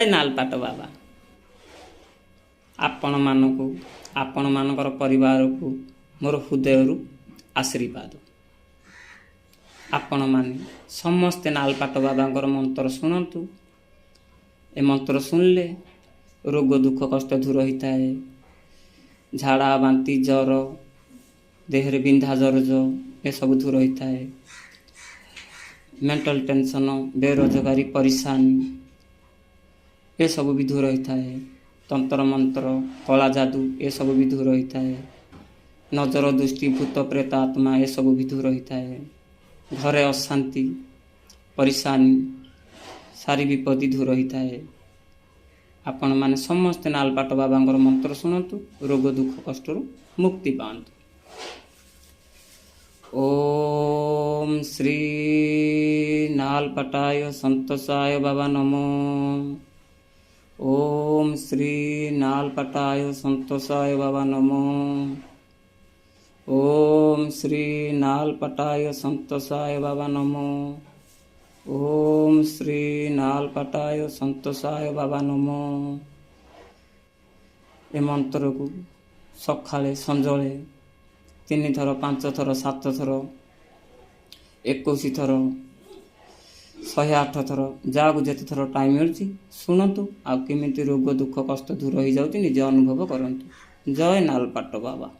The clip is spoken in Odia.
ନାଲପାଟ ବାବା। ଆପଣମାନଙ୍କୁ, ଆପଣମାନଙ୍କର ପରିବାରକୁ ମୋର ହୃଦୟରୁ ଆଶୀର୍ବାଦ। ଆପଣମାନେ ସମସ୍ତେ ନାଲପାଟ ବାବାଙ୍କର ମନ୍ତ୍ର ଶୁଣନ୍ତୁ। ଏ ମନ୍ତ୍ର ଶୁଣିଲେ ରୋଗ, ଦୁଃଖ, କଷ୍ଟ ଦୂର ହୋଇଥାଏ। ଝାଡ଼ା, ବାନ୍ତି, ଜ୍ୱର, ଦେହରେ ବିନ୍ଧା, ଦରଜ ଏସବୁ ଦୂର ହୋଇଥାଏ। ମେଣ୍ଟାଲ ଟେନସନ୍, ବେରୋଜଗାରୀ, ପରିଶାନି ଏସବୁ ବି ଦୂର ହୋଇଥାଏ। ତନ୍ତ୍ର ମନ୍ତ୍ର, କଳା ଯାଦୁ ଏସବୁ ବି ଦୂର ହୋଇଥାଏ। ନଜର ଦୃଷ୍ଟି, ଭୂତ, ପ୍ରେତ ଆତ୍ମା ଏସବୁ ବି ଦୂର ହୋଇଥାଏ। ଘରେ ଅଶାନ୍ତି, ପରିଶାନି, ସାରି ବିପତ୍ତି ଦୂର ହୋଇଥାଏ। ଆପଣମାନେ ସମସ୍ତେ ନାଲପାଟ ବାବାଙ୍କର ମନ୍ତ୍ର ଶୁଣନ୍ତୁ, ରୋଗ, ଦୁଃଖ, କଷ୍ଟରୁ ମୁକ୍ତି ପାଆନ୍ତୁ। ଓମ୍ ଶ୍ରୀ ନାଲପାଟାୟ ସନ୍ତୋଷାୟ ବାବା ନମୋ। ଓମ୍ ଶ୍ରୀ ନାଲପାଟାୟ ସନ୍ତୋଷାୟ ବାବା ନମୋ। ଓମ୍ ଶ୍ରୀ ନାଲପାଟାୟ ସନ୍ତୋଷାୟ ବାବା ନମୋ। ଓମ୍ ଶ୍ରୀ ନାଲପାଟାୟ ସନ୍ତୋଷାୟ ବାବା ନମୋ। ଏ ମନ୍ତ୍ରକୁ ସକାଳେ, ସଞ୍ଜବେଳେ ତିନି ଥର, ପାଞ୍ଚ ଥର, ସାତ ଥର, 21 ଥର, 108 ଥର, ଯାହାକୁ ଯେତେ ଥର ଟାଇମ୍ ମିଳୁଛି ଶୁଣନ୍ତୁ। ଆଉ କେମିତି ରୋଗ, ଦୁଃଖ, କଷ୍ଟ ଦୂର ହେଇଯାଉଛି, ନିଜେ ଅନୁଭବ କରନ୍ତୁ। ଜୟ ନାଲପାଟ ବାବା।